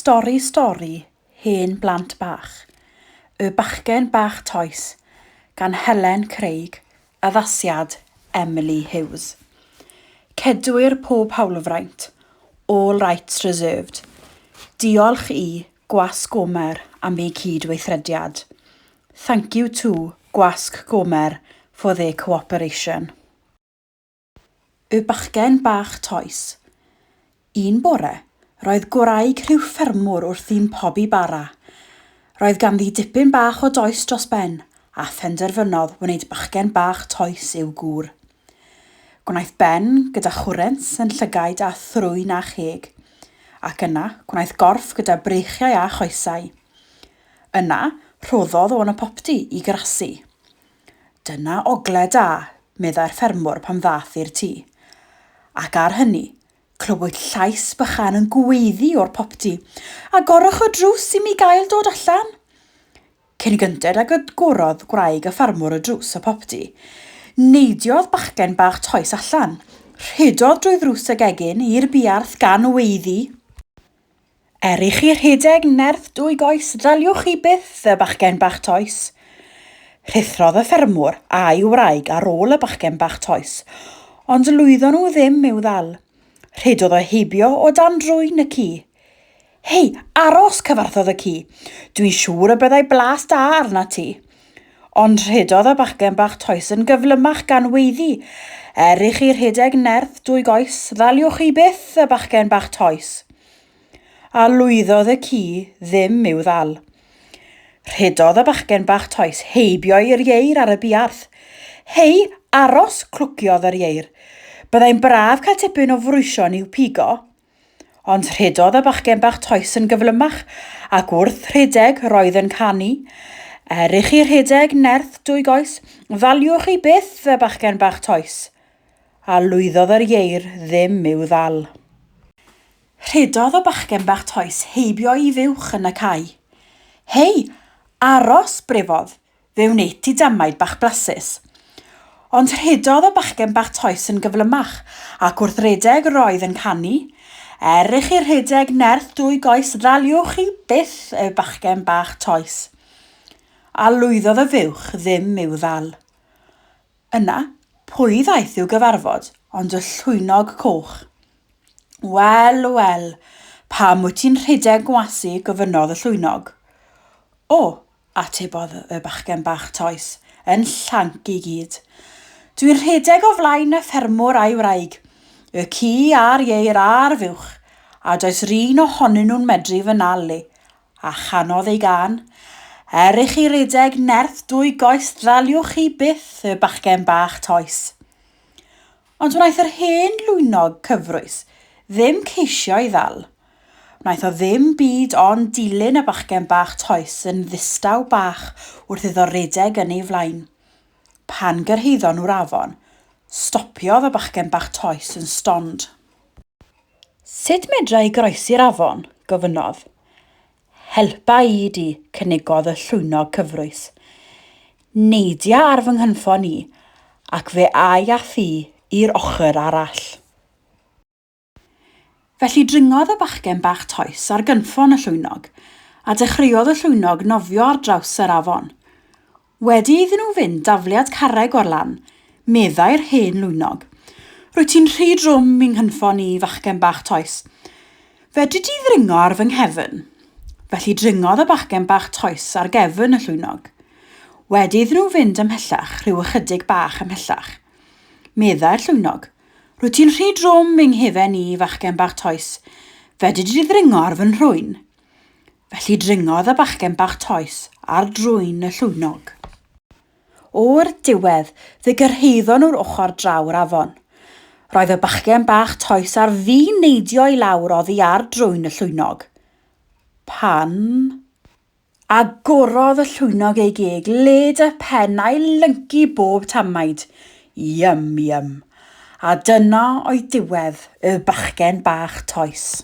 Stori Stori Hen Blant Bach, Y Bachgen Bach Toes gan Helen Craig, addasiad Emily Huws. Cedwir pob hawlfraint, all rights reserved. Diolch i Gwasg Gomer am eu cyd-weithrediad. Thank you to Gwasg Gomer for their cooperation. Y bachgen bach toes. Un bore, roedd gwraig rhyw ffermwr wrthi'n pobi bara. Roedd ganddi dipyn bach o does dros ben, a phenderfynodd wneud bachgen bach toes i'w gŵr. Gwnaeth ben gyda chwrens yn llygaid a thrwyn a cheg. Ac yna, gwnaeth gorff gyda breichiau a choesau. Yna, rhoddodd o yn y popty i grasu. Dyna ogle da, meddai'r ffermwr pan ddaeth i'r tŷ. Ac ar hynny, clywyd llais bychan yn gweiddi o'r popty, Agorwch y drws i mi gael dod allan! Cyn gynted ag y gorodd gwraig y ffarmwr y drws y popty, neidiodd bachgen bach toes allan, rhedodd drwy ddrws y gegin i'r buarth gan weiddi, Er i chi rhedeg nerth dwy goes, ddaliwch chi byth y bachgen bach toes. Rhuthrodd y ffermwr a'i wraig ar ôl y bachgen bach toes, ond lwyddon nhw ddim i'w ddal. Rhedodd o heibio o dan drwyn y ci. Hei, aros, cyfarthodd y ci. Dwi'n siŵr y byddai blas da arnat ti. Ond rhedodd y bachgen bach toes yn gyflymach gan weiddi, Er i chi rhedeg nerth dwy goes, ddaliwch chi byth y bachgen bach toes. A lwyddodd y ci ddim i'w ddal. Rhedodd y bachgen bach toes heibio i'r ieir ar y buarth. Hei, aros, clwciodd yr ieir. Byddai'n braf cael tipyn o frwysion i'w pigo. Ond rhedodd y bachgen bach toes yn gyflymach, ac wrth rhedeg roedd yn canu, Er i chi rhedeg nerth dwy goes, ddaliwch chi byth y bachgen bach toes. A lwyddodd yr ieir ddim i'w ddal. Rhedodd y bachgen bach toes heibio i fuwch yn y cae. Hei, aros, brefodd, Fe wneith ti damaid bach blasus. Ond rhedodd y bachgen bach toes yn gyflymach, ac wrth redeg roedd yn canu, Er i chi rhedeg nerth dwy goes ddaliwch chi byth y bachgen bach toes. A lwyddodd y fuwch ddim i'w ddal. Yna, pwy ddaeth i'w gyfarfod ond y llwynog coch. Wel, wel, pam wyt ti'n rhedeg ngwasu? gofynnodd y llwynog. O, Atebodd y bachgen bach toes, yn llanc i gyd. Dwi'n rhedeg o flaen y ffermwr a'i wraig, y ci a'r ieir a'r fuwch, a does 'run ohonyn nhw'n medru fy nal i. A chanodd ei gân, Er i chi redeg nerth dwy goes ddaliwch chi byth y bachgen bach toes. Ond wnaeth yr hen lwynog cyfrwys ddim ceisio'i ddal. Wnaeth o ddim byd ond dilyn y bachgen bach toes yn ddistaw bach wrth iddo redeg yn ei flaen. Pan gyrhaeddon nhw'r afon, stopiodd y bachgen bach toes yn stond. Sut medra i groesi'r afon? gofynnodd. Helpa i di, cynigodd y llwynog cyfrwys. Neidia ar fy nghynffon i, ac fe ai â thi i'r ochr arall. Felly dringodd y bachgen bach toes ar gynffon y llwynog, a dechreuodd y llwynog nofio ar draws yr afon. Wedi iddyn nhw fynd dafliad carreg o'r lan, meddai'r hen lwynog, Rwyt ti'n rhy drwm i nghynffon i, fachgen bach toes. Fedri di ddringo ar fy nghefn? Felly dringodd y bachgen bach toes ar gefn y llwynog. Wedi iddyn nhw fynd ymhellach, rhyw ychydig bach ymhellach, meddai'r llwynog, Rwyt ti'n rhy drwm i nghefen i, fachgen bach toes. Fedri di ddringo ar fy nhrwyn? Felly dringodd y bachgen bach toes ar drwyn y llwynog. O'r diwedd, fe gyrhaeddon nhw'r ochr draw'r afon. Roedd y bachgen bach toes ar fin neidio i lawr oddi ar drwyn y llwynog. Pan agorodd y llwynog ei geg led y pen a'i lyncu bob tamaid. Yum, yum. A dyna oedd diwedd y bachgen bach toes.